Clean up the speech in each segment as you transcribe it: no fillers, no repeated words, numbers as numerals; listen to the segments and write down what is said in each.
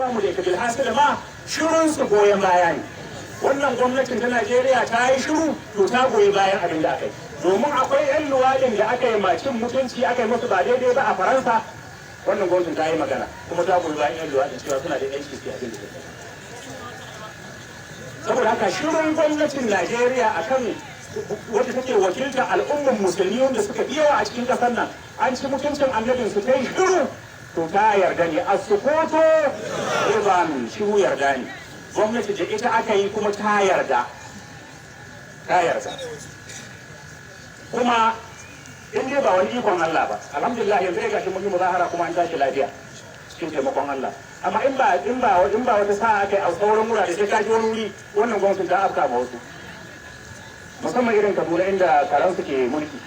Ba mu da ita. Bilhassali ma shirun su goyon baya ne. Wannan gwamnatin ta Najeriya ta yi shiru, to ta goyi bayan abin da aka yi, domin akwai 'yan luwaɗin da aka yi macin mutunci, aka yi musu ba daidai ba a Faransa. Wannan gwamnatin ta yi magana kuma ta goyi bayan 'yan luwaɗin cewa suna da 'yanci su abin da suka. Saboda haka shirin gwamnatin Najeriya akan wadda take wakiltar al'ummar Musulmi wanda suka fi yawa a cikin ƙasar nan, an ci mutuncin annabin su, ta yi shiru, to ta yarda ne. A sukutu riban, shiru yarda ne. Gwamnati da ita aka yi kuma ta yarda, ta yarda. Kuma in dai ba wani ikon Allah ba, alhamdulillah, yanzu ya gashi mun yi muzahara kuma an tashi lafiya cikin taimakon Allah. Amma in ba wata sa'a aka yi a sauran wurare, sai ka ji wani wuri wannan gwamnatin ta afka ma wasu, musamman irin Kaduna inda karan su ke mulki,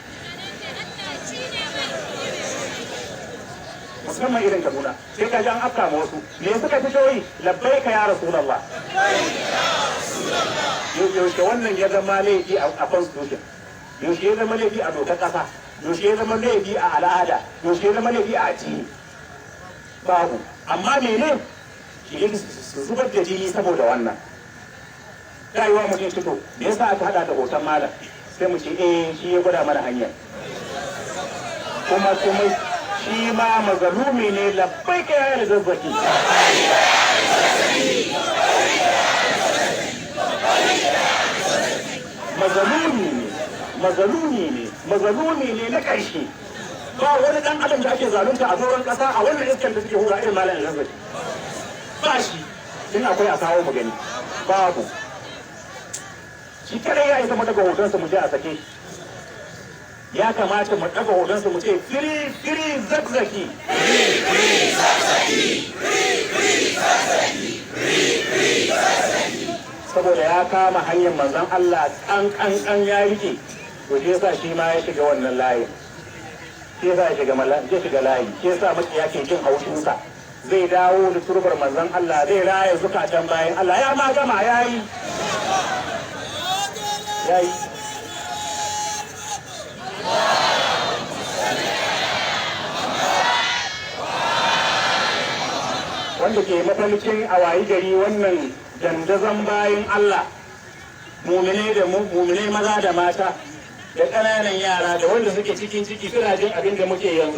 musamman irin Kaduna, sai ka ji an afka ma wasu. Me suka fito yi? "Labbaika ya Rasulullah." Yaushe wannan ya zama laifi a constitution? Yaushe ya zama laifi a dokar kasa? Yaushe ya zama laifi a al'ada? Yaushe ya zama laifi a addini? Babu. Amma mene shi su zubar da jini saboda wannan rayuwa? Mutum ce, to me yasa aka hada da hoton malam? Sai mu ce eh, shi ya gwada mana hanyar. Kuma shi ma mazalumi ne. Labbai ka ya Zazzaki. Mazalumi ne, mazalumi ne, mazalumi ne na ƙarshe. Ba wani ɗan adam da ake zalunta a doron ƙasa a wannan iskan da suke hura irin malam Zazzaki. Ba shi. In akwai, a kawo mu gani. Babu. Shi kadai ya isa mu daga hotonsa mu je a sake. Ya kamata mu daga hotonsa mu ce, "Free, free Zakzaki, free Zakzaki, free Zakzaki, free Zakzaki." Saboda ya kama hanyar manzon Allah kan kan kan ya rike, to shi yasa shi ma ya shiga wannan layin. Shi yasa ya shiga layi. Shi yasa makiya ke jin haushinsa. Zai dawo da turbar manzon Allah, zai raya zukatan bayan Allah. Ya ma gama, yayi, yayi. Wanda ke mafarkin a wayi gari wannan dandazon bayan Allah, mumine da mumine, maza da mata da ƙananan yara da wanda suke cikin ciki, suna jin abin da muke yanzu.